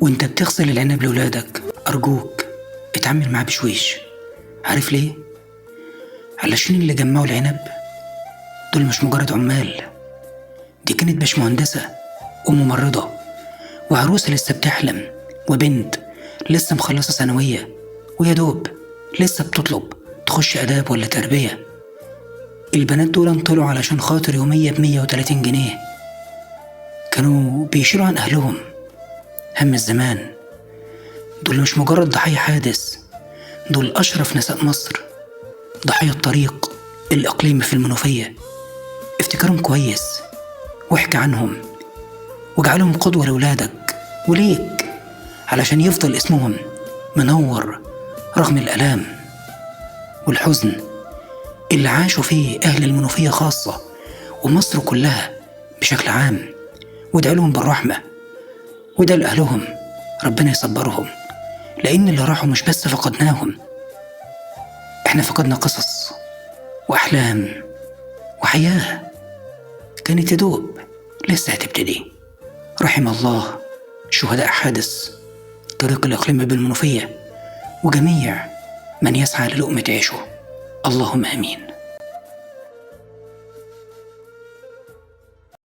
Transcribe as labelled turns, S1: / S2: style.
S1: وانت بتغسل العنب لولادك أرجوك اتعامل معاه بشويش. عارف ليه؟ علشان اللي جمعوا العنب دول مش مجرد عمال، دي كانت باشمهندسة وممرضة وعروسة لسه بتحلم، وبنت لسه مخلصة ثانوية ويا دوب لسه بتطلب تخش آداب ولا تربية. البنات دول طلعوا علشان خاطر يومية ب130 جنيه، كانوا بيشيلوا عن أهلهم هم الزمان. دول مش مجرد ضحية حادث، دول أشرف نساء مصر، ضحية الطريق الإقليمي في المنوفية. افتكرهم كويس واحكي عنهم واجعلهم قدوة لولادك وليك، علشان يفضل اسمهم منور رغم الآلام والحزن اللي عاشوا فيه أهل المنوفية خاصة ومصر كلها بشكل عام. وادعي لهم بالرحمة وادعي لأهلهم ربنا يصبرهم، لأن اللي راحوا مش بس فقدناهم، احنا فقدنا قصص وأحلام وحياة كانت يدوب لسه هتبتدي. رحم الله شهداء حادث طريق الإقليم بالمنوفية وجميع من يسعى للقمة عيشه. اللهم آمين.